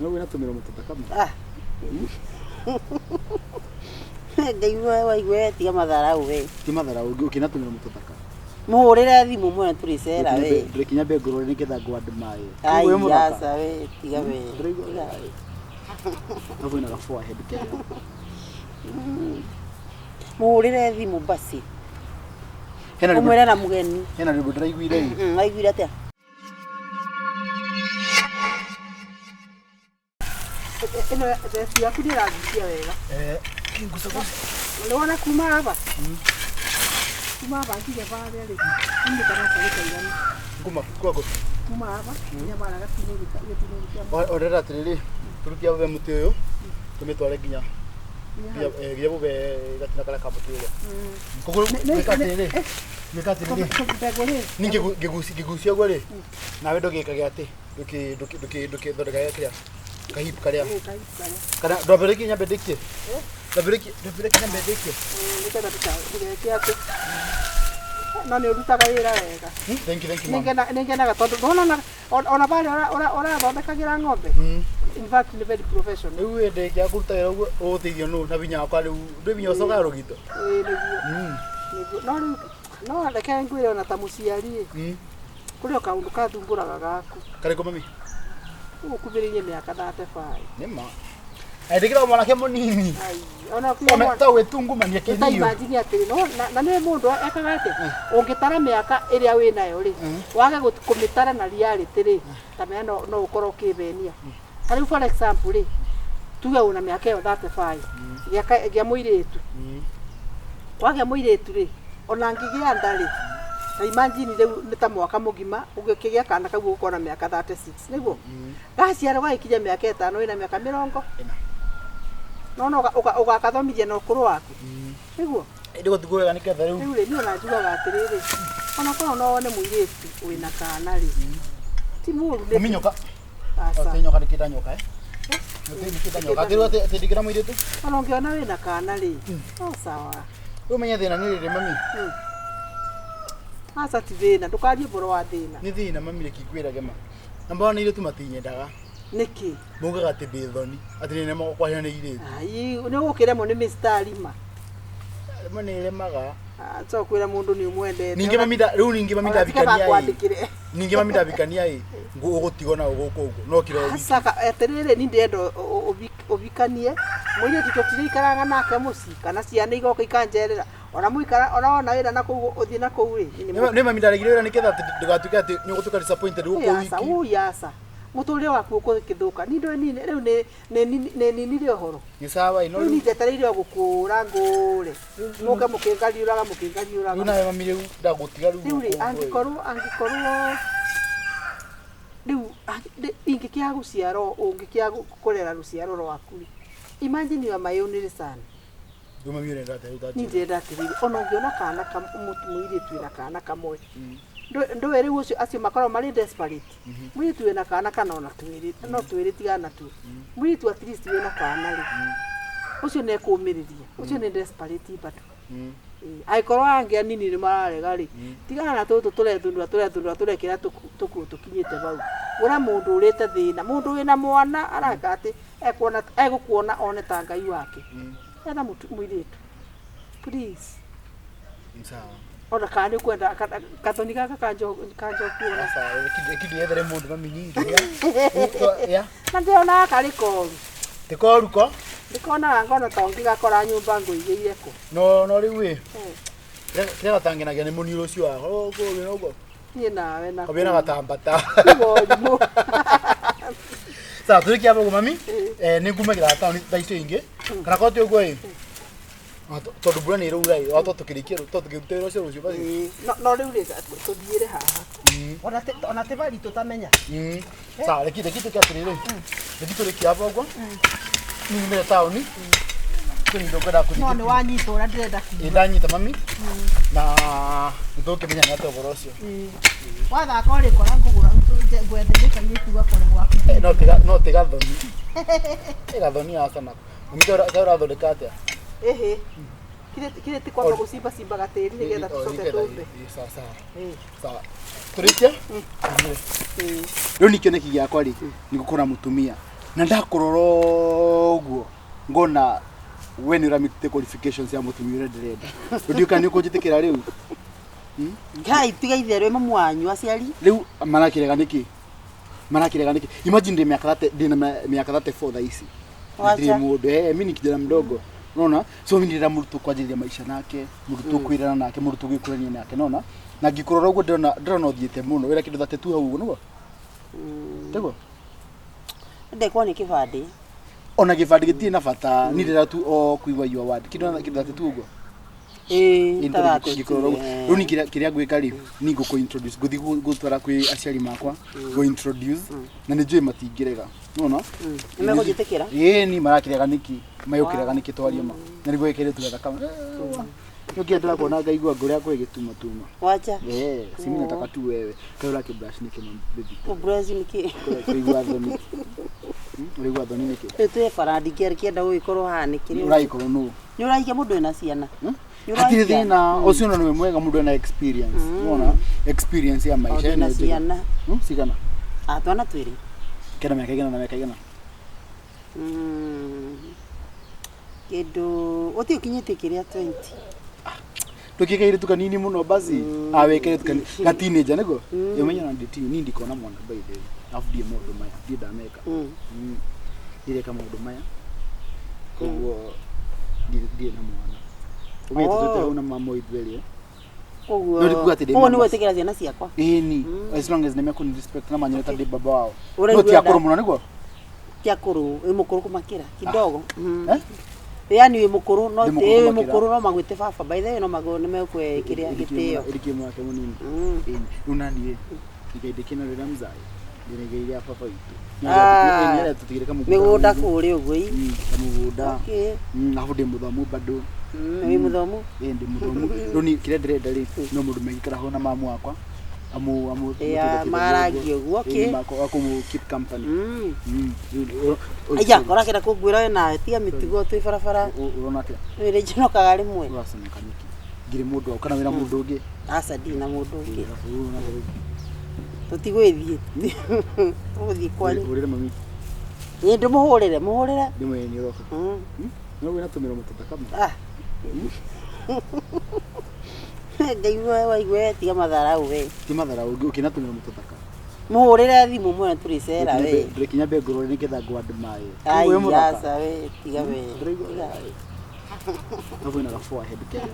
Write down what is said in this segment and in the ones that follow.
No wĩna tũmĩromo tũthaka ma. Ah. Ndaigua waigua tiga matharau we. Ti matharau ũkĩna tũmĩromo tũthaka. Mũhũrĩre thimũ mwene tũrĩcera we. Ndũrĩkinya mbe ngũrore nĩgetha ngũ-admire. Ai Wĩ mũthaka. aca we tiga we. Ndĩraigua Tiga. Alafu ina ka forehead kega. Mũhũrĩre thimũ basi. Hena rwĩmbo Ũmwĩre na mũgeni. hena rwĩmbo ndĩraiguire ĩ. Waiguire atĩa? Ĩno theci yaku nĩ ĩrangucia wega. Eh, kingucaguca. Nĩwona kuma haha? Kuma haha nginya harĩa rĩ, niĩ kana karĩ kaiganu. Kuma kwako. Kuma haha nginya harĩa gĩtina-inĩ kĩa Orera atĩrĩrĩ, tũrutie bube mũtĩ ũyũ, tũmĩtware nginya nginya bube gatina karĩa ka mũtĩ ũrĩa. Koguo gwĩka atĩrĩrĩ, gwĩka atĩrĩrĩ, mbegũ rĩ, niĩ ngĩgucia ũguo rĩ, nawe ndũgĩkage atĩ, ndũkĩthondekage kĩrĩa, kahipu karĩa. kahipu karĩa. Kana ndwambĩrĩrie nyambe ndĩkie? Ndwambĩrĩrie ndwambĩrĩrie nyambe ndĩkie? Nĩgetha ndũgeke atĩ. No nĩ ũrutaga wĩra wega. Thank you, thank you, ma'am. Nĩngenaga tondũ ndona ona barĩa ũrathondekagĩra ng'ombe. In fact nĩ very professional. Rĩu ndĩkia kũruta wĩra ũguo ũgũteithio nũ na binya wakwa rĩu ndwĩ binya ũcokaga rũgito. Ĩĩ nĩguo. Nĩguo. No rĩu no reke ngwĩre ona ta mũciari ĩ, kũrĩ o kaũndũ kathumbũraga gaku. Karĩkũ mami? Ũgũkuhĩrĩirie mĩaka 35. Nĩ ma. Ndĩkĩra mwanake mũnini. Ai, ona ũkiuga mwana Ta gwĩtungumania ta kĩnio. imagine atĩrĩ no na nĩ mũndũ ekaga atĩa ũngĩtara mĩaka ĩrĩa wĩ nayo rĩ wage kũmĩtara na reality rĩ ta menya no no ũkorwo ũkĩthenia ta rĩu for example rĩ tuge wĩna mĩaka ĩyo 35 gĩa mũirĩtu wagĩa mũirĩtu rĩ ona angĩgĩa nda rĩ ta imagine rĩu nĩ ta mwaka mũgima ũgĩkĩgĩa kana kau ũgũkorwo na mĩaka 36 nĩguo gaciarwo gagĩkinya mĩaka 5 wĩna mĩaka 40 no no ũgakathomithia na ũkũrũ waku nĩguo. Ĩndĩ gũtigwo wega nĩketha rĩu. Rĩu rĩ niĩ ona njugaga atĩrĩrĩ ona korwo no wone mũirĩtu wĩna kana rĩ ti mũru nĩ Mami nyoka. aca. Atĩ nyoka ndĩkĩta nyoka eh. Ndĩkĩta nyoka. Atĩ rĩu atĩ ndĩkĩra mũirĩtu. Ona ũngĩona wĩna kana rĩ no sawa. Rĩu menye thĩna nĩ rĩrĩ mami. Aca ti thĩna ndũkarie ũhoro wa thĩna. Nĩ thĩna mami reke ngwĩrage ma. Na mbona airĩtu matinyendaga. Nĩkĩ? Maugaga atĩ ndĩ thoni. Atĩ nĩ nemagwo kwaria na airĩtu. Ai nĩ ũgũkĩremwo nĩ mĩstari ma. Rĩmwe nĩ ĩremaga. Aca kwĩra mũndũ nĩ ũmwendete. Ningĩ mami rĩu ningĩ mami Ona tiga ndabikania ĩ. bakwandĩkĩre. Ningĩ mami ndabikania ĩ. Ũgũtigwo na gũkũ ũguo. No kira wiki. Aca atĩrĩrĩ ni ndĩrenda ũbikanie mũirĩtu tũtirĩikaraga nake mũciĩ kana ciana igoka ikanjerera ona mũikara ona wona wĩra na kũu ũthiĩ na kũu rĩ Nĩ mami ndaregire wĩra nĩgetha atĩ ndũgatuĩke atĩ nĩ ũgũtuĩka disappointed gũkũ aca wiki. ũi aca mũtũrĩre waku ũgũgĩthũka ni ndũĩ ni rĩu nĩ ninire ũhoro Nĩ sawa ĩ no rĩu rĩu ni njetereire o gũkũra ngũre mũke mũkĩngariũraga mũkĩngariũraga rĩu nawe mami rĩu ndagũtiga rĩu rĩu rĩ gũkũ ũguo ĩ. angĩkorwo rĩu ingĩkĩaga gũciara ũngĩkĩaga kũrera rũciaro rwaku rĩ imagine you are my only son. Rĩu mami ũrenda atĩa rĩu Niĩ tanjĩra. ndĩrenda atĩrĩrĩ ona ũngĩona kana mũirĩtu wĩna kana kamwe ndũĩ rĩu ũcio acio makoragwo marĩ desperate mũirĩtu wĩna kana kana ona twĩrĩ no twĩrĩ tigana na tuo mũirĩtu at least wĩna kana rĩ ũcio nĩ ekũmĩrĩria ũcio nĩ desperate bado. Angĩkorwo angĩ anini nĩ mararega rĩ tigana na tũtũ tũrethundũra tũrethundũra tũrekĩra tũkuo tũkinyĩte hau gũra mũndũ ũrĩte thĩna mũndũ wĩna mwana araka atĩ ekuona egũkuona one ta Ngai wake. Etha mũirĩtu please. Nĩ sawa. Ona kana nĩ ũkwenda kathoni gaka kanjoku ona. Aca reke ndĩyethere mũndũ mami nyingĩ. Ya. Na ndĩronaga karĩ koru. Ti koru ko. Ndĩkonaga ngona ta ũngĩgakora nyũmba ngũigĩire kũ. No no rĩu ĩ. Kĩrĩa gatangenagia nĩ mũniũrũ ũcio wakwa. Ũguo ũguo ũguo. Niĩ nawe na. Kobia na gatambata. Tiga ũrimũ. Sawa tũrĩkia hapo mami. Eh nĩ ngumagĩra taũni thaa icio ingĩ. Kana korwo ti ũguo ĩ. Tondũ mbura nĩ ĩraura ĩ, to tũkĩrĩkie to tũkĩrute wĩra ũcio rũciũ basi. No rĩu rĩ tũthiĩre haha. Ona ti bari tũtamenya. Sawa reke reke tũke atĩrĩrĩ. Reke tũrĩkie hapo ũguo. Niĩ nyumĩre taũni. Kwĩ indo ngwendaga kũthiĩ. No nĩ wanyita ũrĩa ndĩrenda kuga. Ĩ ndanyita mami. Na nĩ tũkĩmenya nĩ atĩa ũhoro ũcio. Wathaka ũrĩkora ngũgũra ngwenderie kairĩtu gakore gwaku. No tiga no tiga thoni. Tiga thoni aca nako. Mami ta ũrathondeka atĩa? Ĩhĩ. Kire ti kwamba gũcimba gatĩri nĩgetha tũcoke tũmbe. Sawa sawa. Sawa. Tũrĩkie? Rĩu nĩ kĩoneki gĩakwa rĩ, nĩ gũkorwo na mũtumia. Na ndakurora ũguo ngona we nĩ ũramĩtĩte qualifications ya mũtumia ũrĩa ndĩrenda. Ndiũĩ kana nĩ ũkũnjĩtĩkĩra rĩu. Ngai tiga itherũ mamu wanyu aciari. Rĩu marakĩrega nĩkĩ? Marakĩrega nĩkĩ? Imagine ndĩ mĩaka 30, ndĩ na mĩaka 34 thaa ici. Wacha. Ndirĩ mũndũ, mimi ni kijana mdogo. Unaona? So mimi ndĩrenda mũndũ tũkwanjĩrĩria maica nake, mũndũ tũkwĩrana nake, mũndũ tũgĩkũrania nake, nona? Na ngĩkũrora ũguo ndĩrona ũthiĩte mũno. Wĩra kĩndũ 32 hau ũguo nĩguo? Tiguo? Ndekwo nĩ kĩbandĩ. Ona gĩbandĩ gĩtirĩ na bata, niĩ ndĩrenda tu o kũigua your word. Kĩndũ 32 ũguo? Ĩĩ, ta Ngĩkũrora ũguo. Rĩu niĩ kĩrĩa ngwĩka rĩ, niĩ ngũkũ introduce, ngũthiĩ gũtwara kwĩ aciari makwa, ngũ introduce, na nĩ njũĩ matingĩrega. Nĩwona? Nĩmekũnjĩtĩkĩra? Ĩĩ, niĩ marakĩrega nĩkĩ? Megũkĩrega nĩkĩ twarie ma? Na nĩguo gĩkĩrĩtu gathaka. Nĩkĩo ndĩrakuona ngaigua ngoro yakwa ĩgĩtuma tuma. Wacha. Eh, si mimi nataka tu wewe. Kaĩ ũrakĩ brush nĩkĩ ma baby? Ũbreshi nĩkĩ? Ũraigua thoni. Ũraigua thoni nĩkĩ? Rĩu twĩ bara ndingĩenda gũgĩkorwo haha nĩkĩ rĩu? Ũragĩkorwo nũ? Nĩ ũrahikia mũndũ wĩna ciana? Nĩ Hatirĩ ũrahikia? thĩna, ũcio ona nĩwe mwega mũndũ ena experience. Unaona? Experience ya maisha Tondũ ĩno wĩna njega. ciana. Cigana? Ah, twana twĩrĩ. Kena mĩaka igana na mĩaka igana. Kĩndũ ũthiĩ ũkinyĩtie kĩrĩa 20. Ndũkĩe kairĩtu kanini mũno basi. Ah, we kairĩtu kanini. Ga teenager nĩguo? Ũmenye ona ndĩ niĩ ndikona mwana by the way. Alafu ndiĩ maũndũ maya, ndiĩ ndameka. Ndireka maũndũ maya. Koguo ndirĩ na mwana. Ũmenye tũtwĩte hau na mama ithuerĩ. Koguo No ndikuga atĩ ndĩ koguo nĩ mama. gwĩtĩkĩra ciana ciakwa. Ĩni, as long as nĩmekũni respect na manyone ta ndĩ baba wao. Ũraigua No ti akũrũ nda- mũno nĩguo? Ti akũrũ, wĩ mũkũrũ kũmakĩra kidogo. Eh? Yaani wĩ mũkũrũ no Ndĩ mũkũrũ wĩ kũmakĩra. mũkũrũ no magwĩte baba. By the way no magũ nĩ mekũhe kĩrĩa gĩtĩo. Ĩrĩkie mwake mũnini. Ĩni, rĩu naniĩ igai ndĩkĩna rĩrĩa mzai ndĩna igai rĩa baba witũ. Ah. Nĩ tũtigĩre kamũgũnda. Mĩgũnda kũrĩa ũguo ĩ. Kamũgũnda. Okay. Arabu ndĩ mũthomu bado. Wĩ mũthomu? Ĩĩ ndĩ mũthomu. Rĩu niĩ kĩrĩa ndĩrenda rĩ, no mũndũ megĩikara ho na mamu wakwa. Amu amu Yeah, marangie ũguo, okay. Akũmũ keep company. Aya, ũrakĩenda kũngwĩra we nawe tiga mĩtugo twĩ barabara. Ũrona atĩa? Wĩrĩ njonokaga rĩmwe. Ũraconoka nĩkĩ? Ngirĩ mũndũ waku kana wĩna mũndũ ũngĩ? Aca ndirĩ na mũndũ ũngĩ. Tũtigwĩthiĩ. Tũgũthiĩ kwanyu. Hũrĩra mami. Ĩ ndĩmũhũrĩre, mũhũrĩre. Ndĩmwĩre nĩ ũroka. No wĩna tũmĩromo tũthaka mũno. Ah. Ndaigua waigua tiga matharau we. Ti matharau, ũkĩna tũmĩromo tũthaka. Mũhũrĩre thimũ mwene tũrĩcera we. Ndĩrekinya mbe ngũrore nĩgetha ngũ-admire. Ai Wĩ mũthaka. aca we, tiga we. Ndĩraigua. Tiga we. Alafu wĩna ga forehead kega.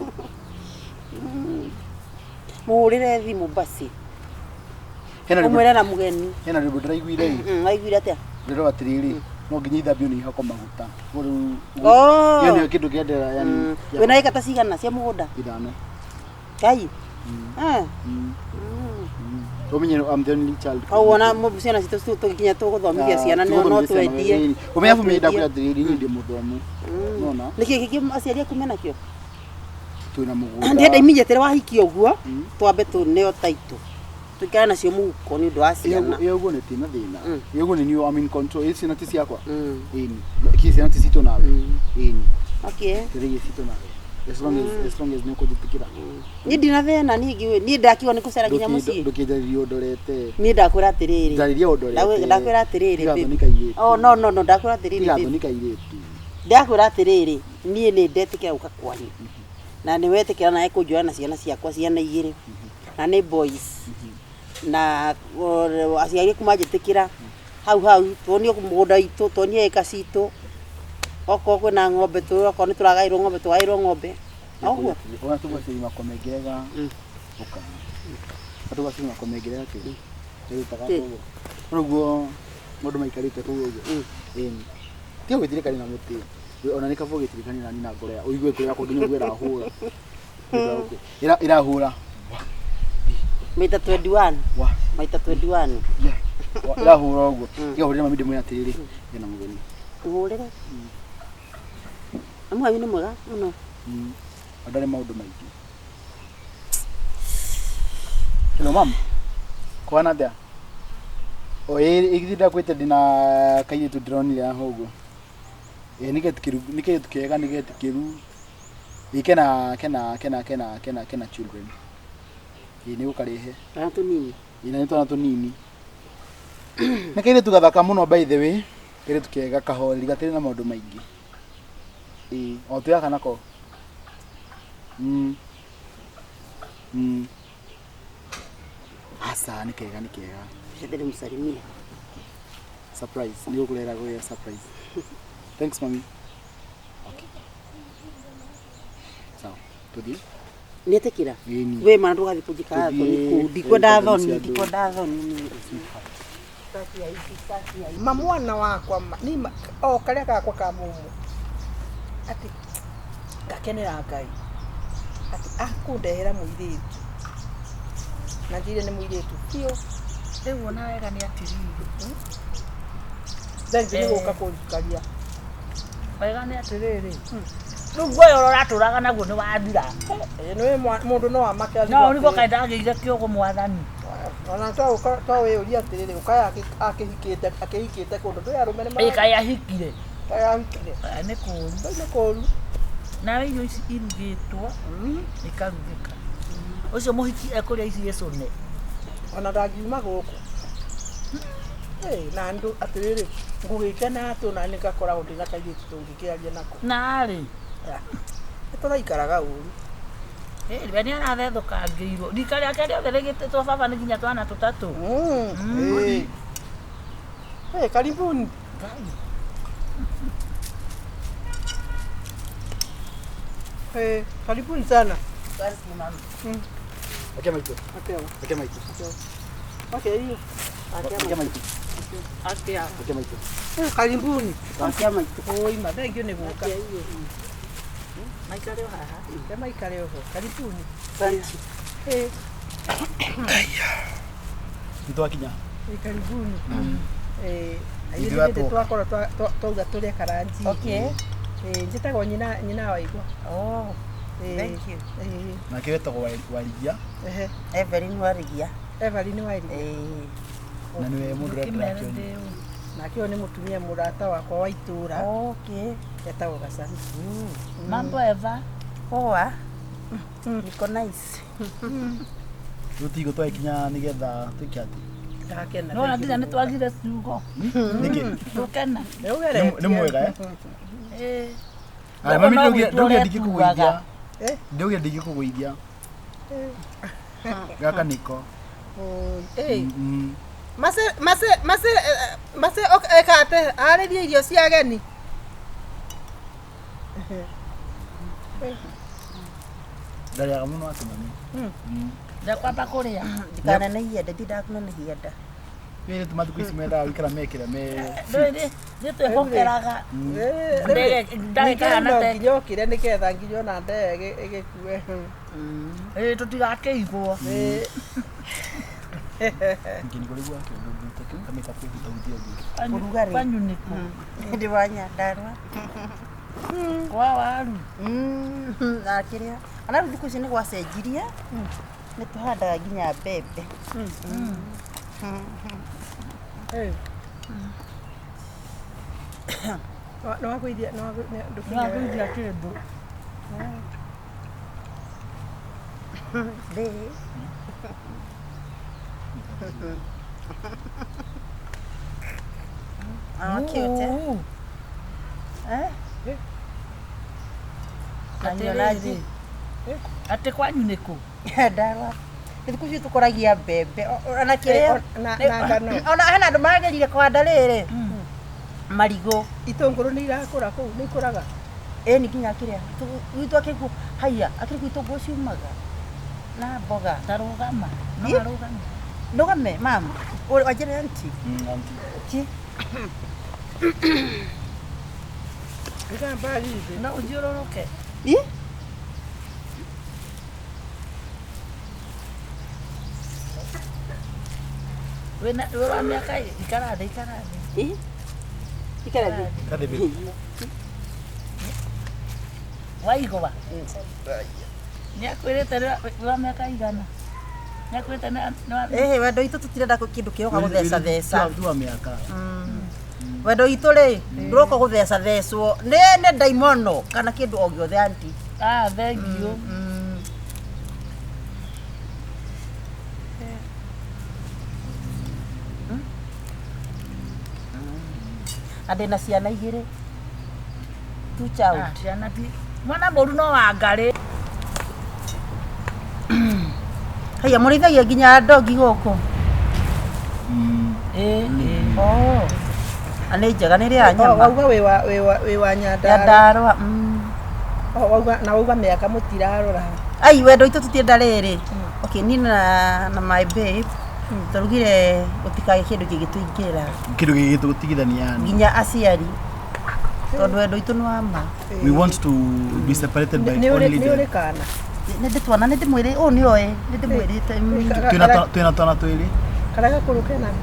Mũhũrĩre thimũ basi. Hena rwĩmbo Ũmwĩre na mũgeni. hena rwĩmbo ndĩraiguire ĩ. Waiguire atĩa? Ndĩrona atĩrĩrĩ, no nginya ithambio nĩ ihakwo maguta. Koguo rĩu Oh. ĩyo nĩyo kĩndũ kĩendera yani Wĩna ĩka ta cigana cia mũgũnda? ithano. Ngai. Eh. Ũmenye I'm the only child. Koguo ona ciana citũ tũgĩkinya tũgũthomithia ciana no twendie. Ũmenye abu mimi ndakwĩra atĩrĩrĩ, niĩ ndĩ mũthomu. Nona Nĩkĩ kĩngĩ aciari aku menakĩo? twĩna mũgũnda. Ndĩrenda immediately wahikio ũguo twambe tũneo taitũ. Tũikare nacio mũhuko nĩ ũndũ wa ciana. Ĩyo ũguo nĩ tina thĩna. Ĩyo ũguo nĩ niĩ I'm in control. Ĩ ciana ti ciakwa. Ĩni. Kĩ ciana ti citũ nawe. Ĩni. Okay. Kĩrĩa citũ nawe. As long as as long as nĩ ũkũnjĩtĩkĩra. Niĩ ndina thĩna niĩ ngĩũĩ niĩ ndakiuga nĩ kũcera nginya mũciĩ. Ndũkĩnjarĩrie ũndorete. Niĩ ndakwĩra atĩrĩrĩ. Njarĩria ũndorete. Ndakwĩra atĩrĩrĩ. Tiga babe. thoni kairĩtu. Oh no no no ndakwĩra atĩrĩrĩ. Tiga babe. thoni kairĩtu. Ndakwĩra atĩrĩrĩ niĩ nĩ ndetĩkĩra gũka kwanyu. Na nĩ wetĩkĩra nawe kũnjoya na ciana ciakwa ciana igĩrĩ. Na nĩ boys. Na aciari aku manjĩtĩkĩra hau hau tuonio mũgũnda witũ tuonio ĩka citũ. Okorwo kwĩna ng'ombe okorwo nĩ tũragaĩrwo ng'ombe tũgaĩrwo ng'ombe. Ũguo. Ona tũgũciri makomengerega. Ũka. Tũgũciri makomengerega kĩ. Ĩrutaga koguo. Ũguo mũndũ maikarĩte kũu ũguo. Ĩni. Tiga gwĩtirĩkania na mũtĩ. Ona nĩ kaba ũgĩtirĩkania na niĩ na ngoro ya ũigue ngoro yakwa nginya ũguo ĩrahũra. Ĩrahũra. Maita 21. Wa. Maita 21. Yeah. Ĩrahũra ũguo. Tiga hũrĩra mami ndĩmwĩre atĩrĩrĩ, ndĩna mũgeni. Mũhũrĩre. Mamu wanyu nĩ mwega mũno. Ndarĩ maũndũ maingĩ. Hello mam. Kwana atĩa? O ĩ githĩ ndakwĩte ndĩna kairĩtu ndĩronire haha ũguo. Ĩ nĩ getĩkĩru, nĩ kairĩtu kega nĩ getĩkĩru. Ĩ kena kena kena kena kena kena children. Ĩ nĩ gũkarehe. Twana tũnini. Ĩ na nĩ twana tũnini. Nĩ kairĩtu gathaka mũno by the way. Kairĩtu kega kahoreri gatirĩ na maũndũ maingĩ. Ĩĩ, o twĩ gaka nako. Mm. Mm. Aca nĩ kega nĩ kega. Ndĩrĩ mũsalimia. Surprise. Nĩ gũkũrehera gũgĩa surprise. Thanks mami. Okay. Sawa. Tuthiĩ? Nĩetĩkĩra? Ĩni. We mana ndũgathiĩ kũnjĩka Tũthiĩ thoni kũu. Ndikwenda thoni thoni, cia andũ. ndikwenda thoni. Ma mwana wakwa ma, ni ma, o karia gakwa ka mumu ati ngakenera Ngai ati akundehera muiritu na njire ni muiritu biũ. Rĩu ona wega nĩ atĩrĩrĩ. Thengiũ nĩ gũka kũnjikaria. Wega nĩ atĩrĩrĩ. Rĩu guoya ũrĩa ũratũraga naguo nĩ wathira. Ĩĩ nĩ mũndũ no amake No ũrigwo kaĩ ndagĩire kĩũgũ mwathani. Ona twawĩyũria atĩrĩrĩ, ũkaya akĩhikĩte akĩhikĩte kũndũ ndũĩ arũme nĩ Ĩ kaĩ ahikire. Kaĩ ahikire. Ĩ, nĩ kũũru. Kũu nĩ kũũru. Nawe irio ici irugĩtwo ikarugĩka. Ũcio mũhiki ekũrĩa ici icũne. Ona ndangiuma gũkũ. Ĩ, na andũ atĩrĩrĩ, ngũgĩkena atĩ ona nĩ ngakoragwo ndĩna kairĩtu tũngĩkĩaria nako. Narĩ. Nĩ tũraikaraga ũru. Ĩ, we nĩ arathethũkangĩirwo. Rika rĩake rĩothe rĩgĩtĩtwo baba nĩ nginya twana tũtatũ. Ĩ. Ĩ, karibuni. Ĩ, karibuni sana. Ake maitũ. Atia. Ake maitũ. Ake hiyo. Ake maitũ. Atia. Ake maitũ. Karibuni. Akia maitũ. Oi, ma thengiũ nĩ gũka. Maikare o haha. Ke maikare oho. Karibuni. Asante. Ĩ, Nĩ twakinya. ĩ, karibuni. Ĩ, Ithuĩ ithuĩ atuoka. twakorwo twauga tũrĩe karanji. Okay. Ĩ, njĩtagwo nyina nyina wa igwa. Oh, Ĩ, thank you. ĩ, Nake wetagwo Warigia ehe. Evelyn Warigia. Evelyn Warigia. Ĩĩ. na nĩwe mũndũ ũrĩa Kĩmere ndĩrakĩonia. ndĩũ. Nake ũyũ nĩ mũtumia mũrata wakwa wa itũra Okay. etagwo Gacani. Mambo Eva. Poa. Niko nice. Rĩu tigo twakinya nĩgetha twĩke atĩ. Ndakena. Nĩwona nginya nĩ twagire ciugo. Nĩkĩ? Tũkena. Nĩ mwega eh? Ĩ. Aya mami No ndauge gwĩtua ndauge ndingĩkũgũithia. Eh? Ndauge ndingĩkũgũithia. Gaka nĩko. Ĩ. Mm. Mase mase mase mase eka ate arĩrie irio cia ageni. Ndarĩaga mũno atĩ mami. Ndekwamba kũrĩa. Ndikanenehia nda, ndindaga kũnenehia nda. Wĩrĩ tu mathikũ ici mendaga gũikara mekĩra me Ndũĩ nĩ twĩhokeraga. Ndagĩka Ningĩ no hana te. nginya ũkĩre nĩgetha nginya ona ndee ĩgĩkue. Ĩ tũtigakĩigwo. Ĩ, Ningĩ nĩguo rĩu akĩũndũ kamĩta kwĩhutahutia ũguo. Ũrugarĩ. Kwanyu nĩkũ? Ndĩ wa Nyandarua. Kwa waru. Na kĩrĩa. Ona rĩu thikũ ici nĩ gwacenjirie. Nĩ tũhandaga nginya mbembe. ĩ. Nĩ wagũithia nĩ Nĩwagũithia kĩndũ. Ndĩ. Ah, cute. Uu. Eh? Atĩrĩrĩ. Atĩ kwanyu nĩkũ? Nyandarua. Thikũ ici tũkũragia mbembe ona kĩrĩa Na na ngano. ona hena andũ magerire kũhanda rĩrĩ marigũ. Itũngũrũ nĩ irakũra kũu, nĩ ikũraga. Ĩni nginya kĩrĩa gwitũ akĩrĩ haiya akĩrĩ gwitũ itũngũrũ ciumaga na mboga. Ta rũgama. No Ĩ? arũgame. Ndũgame mama wanjĩre aunty. Aunty. Ki? Igamba hivi. No ũthiũrũrũke. Ĩ? Wĩna wĩ wa mĩaka ikara thĩ ikara thĩ. Ĩ? Ikara thĩ. Kathĩ baby. Waigwa. Nĩ akwĩrĩte wĩ wa mĩaka igana. Nĩ akwĩrĩte nĩ wa Ĩhĩ wendo witũ tũtirenda kĩndũ kĩroka gũtheca theca. Tu wa mĩaka. Wendo witũ rĩ ndũroka gũtheca thecwo nĩ nĩ ndaimono kana kĩndũ o gĩothe aunty. Ah, thengiũ. Na ndĩna ciana igĩrĩ. Two child. Ah, ciana ti mwana mũru no wa ngarĩ. Haya mũrĩithagia nginya ndogi gũkũ. Ĩĩ, ĩĩ. Oh. Na nĩ njega nĩ rĩa nyama. Wauga wĩ wa Nyandarua. Nyandarua. Oh, wauga na wauga mĩaka mũtirarora. Ai wendo itũ tũtienda rĩrĩ. Okay, niĩ na my babe tũrugire gũtikagĩe kĩndũ kĩngĩtũingĩra Kĩndũ gĩgĩtũtigithania yani. nginya aciari tondũ wendo witũ nĩ wa ma. We want to be separated by Nĩ ũrĩ only nĩ ũrĩ death. kana. Nĩ ndĩtwana nĩ ndĩmwĩrĩ ũũ nĩ oĩ nĩ ndĩmwĩrĩte. Twĩna twana twĩrĩ. Karĩa gakũrũ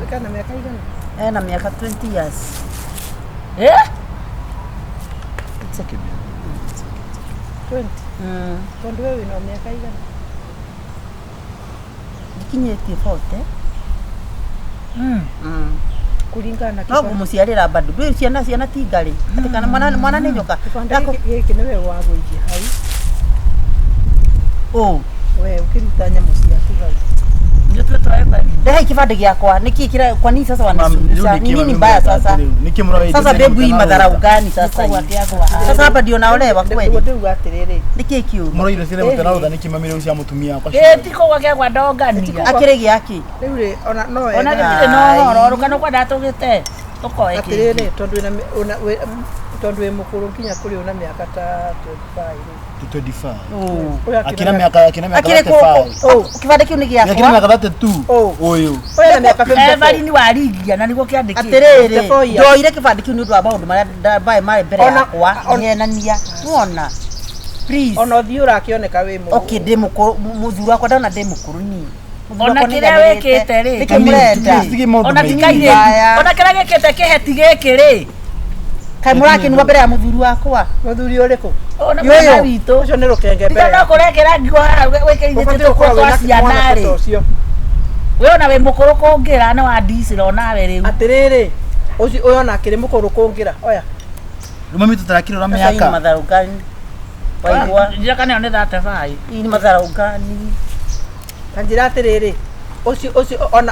kena mĩaka igana? Ena mĩaka 20 years. Eh? It's okay, babe. 20. Mm. Tondũ we wĩna mĩaka igana? Ndikinyĩtie 40. Mm. Kũringana na No ngũmũciarĩra bado ndũĩ ciana ti ngarĩ atĩ kana mwana nĩ njoka. Kĩbandĩ gĩkĩ nĩwe wagũithia hau. Ũ. We ũkĩruta nyamũ ciaku hau. Nĩ tuĩtwo Evelyn. Ndehei kibande gĩakwa nĩkĩ kira kwa nini sasa Mam, rĩu wanisumbusha nĩkĩ ni nini mami mbaya mũreka sasa? atĩrĩ? Nĩkĩ mũrawaithia Sasa ciana babe hii mũtanaruta? madharau gani sasa Nĩkũgwa hii? kĩagwa haha. Sasa hapa ndio naolewa Nĩguo kweli? ndĩuga atĩrĩrĩ. Nĩkĩ kĩũru? Mũraire ciana mũtanaruta nĩkĩ mami rĩu cia mũtumia wakwa Ĩĩ, ti kũgwa kĩagwa ndongania. Akĩrĩ gĩakĩ? Rĩu rĩ ona no Ona wega. gĩtirĩ na ũhoro rũkano kwenda tũgĩte tũkoe kĩngĩ. Atĩrĩrĩ tondũ wĩna tondũ wĩ mũkũrũ nginya kũrĩ una mĩaka ta 25 rĩ. 25. Ũ. Ũyũ Akina mĩaka Akĩrĩ 35. kũ? Kĩbandĩ kĩu nĩ Akina gĩakwa. mĩaka 32. Ũ. Ũyũ. Ũyũ ena mĩaka 54. Evelyn waringia na nĩguo kĩandĩkĩtwo. Atĩrĩrĩ, 54 years. ndoire kĩbandĩ kĩu nĩ ũndũ wa maũndũ marĩa mbae marĩ mbere yakwa ngĩhenania. Nĩwona? Please. Ona ũthiũ ũrakĩoneka wĩ mũkũrũ. Okay, ndĩ mũkũrũ mũthuri wakwa ndona ndĩ mũkũrũ niĩ. Mũthuri Ona wakwa nĩ kĩrĩa aiganĩrĩte. wĩkĩte rĩ. Nĩkĩ mũrenda? Tige maũndũ Ona ti maingĩ. kairĩtu. Mbaya. Ona kĩrĩa gĩkĩte kĩheti gĩkĩ rĩ. Kaĩ mũrakĩnua mbere ya mũthuri wakwa? Mũthuri ũrĩkũ? Ũyũ nĩ Yũyũ. mwana witũ. Ũcio nĩ rũkenge Tiga mbere. no kũrekera ngigo haha wĩkĩrithĩtie Ũbatiĩ tũkũrũ gũkorwo twa wĩna ciana mwanake rĩ. ta ũcio. We ona wĩ mũkũrũ kũngĩra nĩ wandicĩra onawe rĩu. Atĩrĩrĩ ũcio ũyũ ona akĩrĩ mũkũrũ kũngĩra. Oya. Rĩu mami tũtarakĩrora Sasa hii ni mĩaka. madharau gani? Waigua? Njĩra kana ĩyo nĩ 35. Hii ni madharau gani? Ta njĩra atĩrĩrĩ ũcio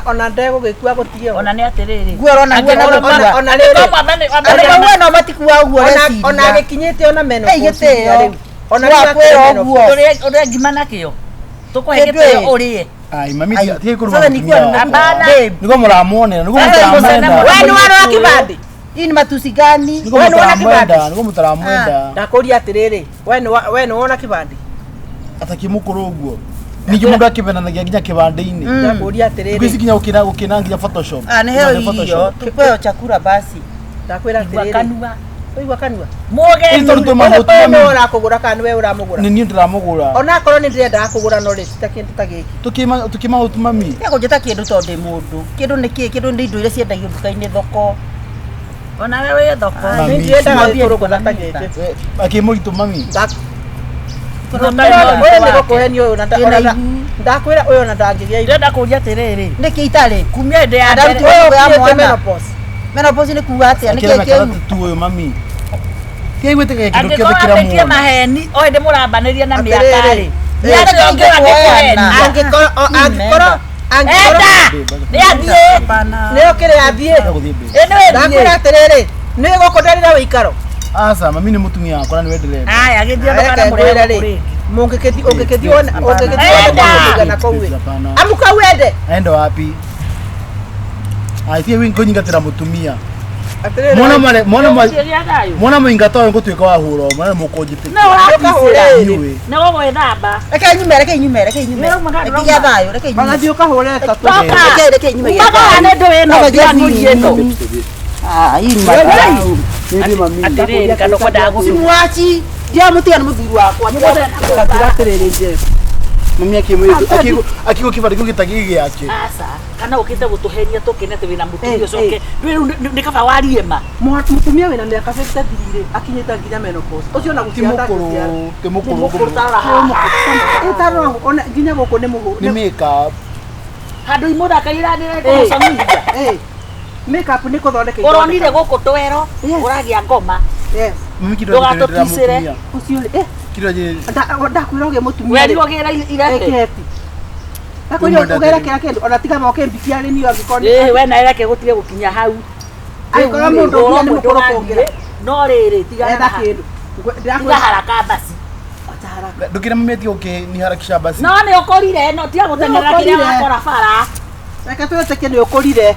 ona ndegũgĩkua gũtige Ona nĩ atĩrĩrĩ. Nguo ũrona nguo Angĩkorwo na gũkua. ona rĩrĩ Angĩkorwo mwathani- Andũ maua no matikua ũguo ona ũreciria. ona agĩkinyĩte ona menopause Ei, gĩtĩo. rĩu. Ona rĩu Wakwĩra akĩrĩ ũguo. menopause. Ũrĩe ngima nakĩo. Tũkũhe Kĩndũ gĩtĩo ĩ. ũrĩe. Ai mami Ai, tige kũruma sasa mũtumia nikuwa wakwa. Hapana. Babe, Nĩguo mũramuonera, nĩguo Sasa mũtaramwenda. mũcene We nĩ warora kĩbandĩ? hii ni matusi gani? Nĩguo We nĩ wona mũtaramwenda, kĩbandĩ? nĩguo mũtaramwenda. Ndakũria atĩrĩrĩ we nĩ wona kĩbandĩ? Atakĩmũkũrũ ũguo. Ningĩ mũndũ akĩvenanagia nginya kĩbandĩ-inĩ. Ndakũria Thikũ ici atĩrĩrĩ nginya gũkĩna nginya Photoshop. Ah, niheo Nginya irio, Photoshop. tupeo chakula basi. ndakwĩra Igua atĩrĩrĩ kanua. ũigua kanua. Mũgeni. Ĩ, tondũ Ũyũ tũmahuti nĩwe mami. ũrakũgũra kana nĩwe ũramũgũra? Nĩ niĩ ndĩramũgũra. Ona akorwo nĩ ndĩrendaga kũgũra no rĩ ti ta kĩndũ ta gĩkĩ. Tũkĩmahuti mami. Tiga kũnjĩta kĩndũ tondũ ndĩ mũndũ. Kĩndũ nĩ kĩĩ? Kĩndũ nĩ indo iria ciendagio nduka-inĩ thoko. Ona we wĩ thoko. Mami. Nĩ ndiendaga Mwambie gĩkũrũgũtha ta niko na gĩkĩ. Akĩmũritũ mami. Ũyũ nĩ gũkũhenia ũyũ Ndĩna ihu. ndakwĩra ũyũ ona ndangĩgĩa ihu. Ndĩrenda kũria atĩrĩrĩ. Nĩkĩ itarĩ? Kumia hĩndĩ ya Ndarutwo mbere. Ũyũ ya Ũkinyĩte mwana. menopause. Menopause nĩ kuga atĩa? Nĩkĩ Akĩra mĩaka kĩu? 32 ũyũ mami. Tiga gwĩtĩkĩra kĩndũ kĩothe Angĩkorwo kĩrĩa ambĩtie muona. maheni o hĩndĩ mũrambanĩria na Atĩrĩrĩ. mĩaka rĩ. Nĩ atĩa ũngĩ Kuoyana. angĩkũhenia? Angĩkorwo angĩkorwo angĩkorwo Enda! Nĩ athiĩ. Hapana. nĩ ũkĩrĩ athiĩ. Gũthiĩ mbere. Ĩ nĩ wĩthiĩ. Ndakwĩra atĩrĩrĩ nĩ gũkũ ndarĩra wĩikaro. Aca mami nĩ mũtumia wakwa na nĩwe ndĩrenda. Aya gĩthiĩ Reke ndũkana ngwĩre mũrĩo rĩ rĩngĩ. mũngĩkĩthi ũngĩkĩthi wone ũngĩkĩthi wone Enda! kũigana kũu ĩ. Hapana. Amuka wende. Aenda wapi? Ai tiga kũnyingatĩra mũtumia. Atĩrĩrĩ Mwana mare mwana ma Gũthiĩ gĩa thayũ. mwana mũingata ũyũ ngũtuĩka wa hũra ũmwe na mũkũnjĩtĩkia. No ũraticĩra. Inyuĩ. Nĩ gũgwĩthamba. Reke nyume, reke nyume, reke nyume. Nĩũrauma kana Reke gĩa ndũrauma? thayũ, reke nyume. Ona thiĩ ũkahũre tatu. Toka. Reke nyume gĩa Umaga thayũ. nĩ ndũĩ ĩno Sasa ndiranũri ĩno. Ah, hii ni madharau. Nĩ mami. Atĩrĩrĩ kana ũkwendaga gũcũka. Simuachi. Ndiamũtiga nĩ mũthuri wakwa. Ndakwĩra atĩrĩrĩ Jeff. Mami akĩmwĩra akiuga kĩbandĩ kĩu gĩtagĩ gĩake. Aca kana ũkĩte gũtũhenia tũkene atĩ wĩna mũtumia Eh, ũcoke eh. ndũĩ rĩu nĩ kaba warie ma. Mũtumia wĩna mĩaka 53 rĩ akinyĩte nginya menopause. Ũcio ona Ti gũciara ndangĩciara. mũkũrũ, ti mũkũrũ. Mũkũrũ tarora haha. Ĩ tarora ona nginya gũkũ nĩ mũhũ. Nĩ makeup. Handũ imũthakaira Eh. nĩrekũmũcamithia. Ĩ. Makeup nĩ kũthondeka Ũronire ithondekaga. gũkũ twero Yes. ũragĩa ngoma. Yes. Mami kĩndũ Ndũgatũticĩre. mũtumia. Ũcio rĩ eh Kĩndũ ndakwĩra ũgĩe mũtumia rĩ. Werirwo gĩra ireke. Ĩkĩheti. Ndakwĩra Ũmwe ũgere kĩra kĩndũ ona tiga moke mbikia rĩ niyo angĩkorwo Ĩ we na ireke gũtige gũkinya hau. Angĩkorwo mũndũ ũngĩ nĩ mũkũrũ kũngĩra. No rĩrĩ tigana Etha na kĩndũ. tiga Ndĩrakwĩra haraka basi. acha haraka. Ndũkĩre mami okay ni harakisha basi. No nĩ ũkũrire no tiga gũteng'erera Nĩ kĩrĩa ũkũrire. wakora bara. Reke twĩtĩkie nĩ ũkũrire.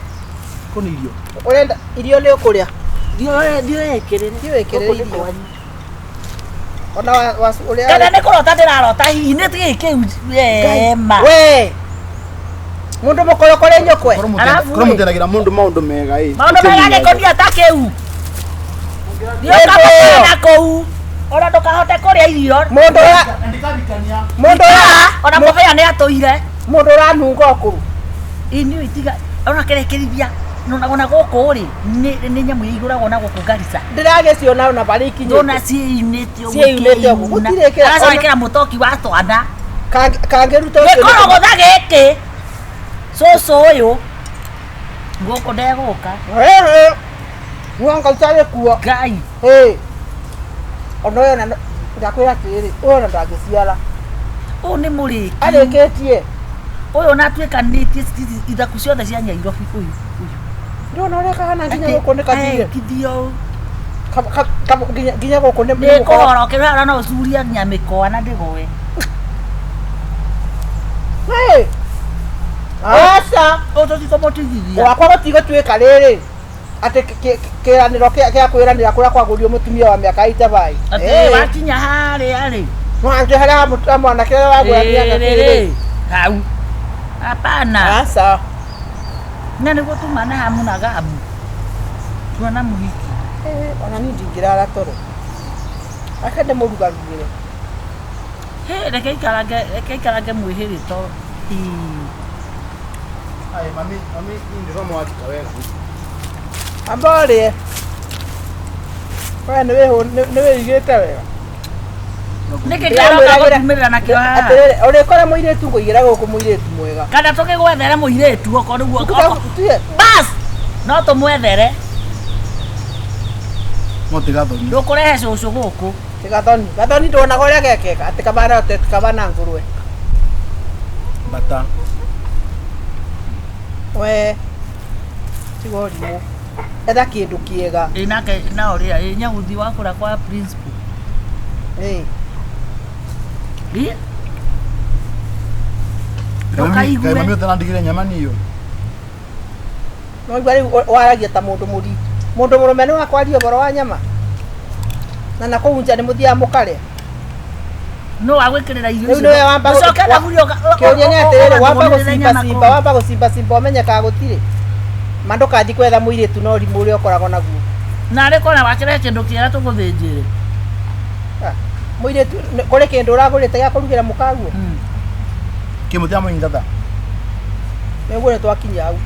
Kũni irio. Ũrenda irio nĩ ũkũrĩa. Thiĩ wĩkĩrĩre. Thiĩ wĩkĩrĩre Gũkũ nĩ irio. kwanyu. Ona wa wa ũrĩa Kana nĩ kũrota ndĩrarota hihi nĩ kĩĩ kĩu ema. We. Mũndũ mũkorokore nyũkwe. Korwo Alafu korwo ĩ. mũtendagĩra mũndũ maũndũ mega ĩ. Maũndũ mega gĩkũnia ta kĩu. Thiĩ Wĩndũ. ũkamũkana kũu. Ona ndũkahote kũrĩa irio. Mũndũ ũra mũndũ ũra Ona mũbĩa nĩ atũire. mũndũ ũranunga ũkũrũ. Inyuĩ tiga ona kĩrekĩrithia ona gũkũ rĩ nĩ nyamũ igũragwo na gũkũ Garissa. Ndĩragĩciona ona barĩa ikinyĩte. Ndona ciĩyunĩte ũguo Ciĩyunĩte ũguo. ikĩyuna. Gũtirĩ kĩra- Aracoka ĩkĩra mũtoki wa twana. Kangĩruta ũcio nĩ- Gĩkorogotha gĩkĩ. Cũcũ ũyũ. Gũkũ ndegũka. Ehe. Mwanga utarĩ kuo. Ngai. Ĩ. Ona ũyũ ona ndakwĩra atĩrĩrĩ, ũyũ ona ndangĩciara. Ũyũ nĩ mũrĩki. Arĩkĩtie. Ũyũ ona atuĩkanĩtie ithaku ciothe cia Nyairobi ũyũ. Ũyũ. Ndĩrona ũrĩa kahana nginya gũkũ nĩ kathire. Ekithio. Nginya gũkũ nĩ Nĩ kũhoro kĩrĩa no ũcurie nginya mĩkoa na ndĩgũe. Ĩ. Aca. Ũyũ tũtikũmũtigithia. Gwakwa gũtigũtuĩka rĩrĩ atĩ kĩranĩro gĩa kwĩranĩra kũrĩa kwagũrio mũtumia wa mĩaka itabai. Atĩ wakinya harĩa rĩ. No atĩ harĩa mwanake ũrĩa wagũra mĩaka Rĩrĩ. Hau. Hapana. Aca. Na nĩguo tuma na hamu na gamu. Tuona mũhiki. Ona niĩ ndingĩrara toro. Reke ndĩmũrugarugĩre. Hĩ, reke ikarange, reke ikarange mwĩhĩrĩ to. Ii. Ai mami mami ni ndĩrona wakika wega. Amba ũrĩe. We nĩ wĩigĩte wega. Nĩkĩ kĩroka gũtumĩrĩra nakĩo haha? Atĩrĩrĩ, ũrĩkora mũirĩtu ngũigĩra gũkũ mũirĩtu mwega. Kana tũgĩgwethere mũirĩtu okorwo nĩguo. Tuge Bas! No tũmwethere. No tigathoni. Ndũkũrehe cũcũ gũkũ. ti gathoni. Gathoni ndonaga ũrĩa gekeka atĩ kabana kabana ngũrwe. Bata. We tiga ũrimũ. Etha kĩndũ kĩega. Ĩ nake na ũrĩa ĩ nyaguthi wakũra kwa principal. Ĩ. Ĩ? Kaĩ Ndũkaigue. mami ũtarandigire nyama niyo. No igua rĩu waragia ta mũndũ mũritũ. Mũndũ mũrũme nĩ wakwaria ũhoro wa nyama. Na nakũu nja nĩ mũthiaga mũkarĩa. No wagwĩkĩrĩra irio Rĩu nĩwe wamba Ũcoke thaburia Kĩũria nĩ atĩrĩrĩ, wamba ũgathugunĩrĩra nyama gũcimba cimba, kũu. wamba gũcimba cimba ũmenye kana gũtirĩ. Ma ndũkathi kwetha mũirĩtu na ũrimũ ũrĩa ũkoragwo naguo. Narĩ kona wakĩrehe kĩndũ kĩega tũgũthĩnjĩre. Ah, Mũirĩtu kũrĩ kĩndũ ũragũrĩte gĩa kũrugĩra mũkaguo. Kĩmũtĩ amũingata. Nĩguo nĩ twakinya hau.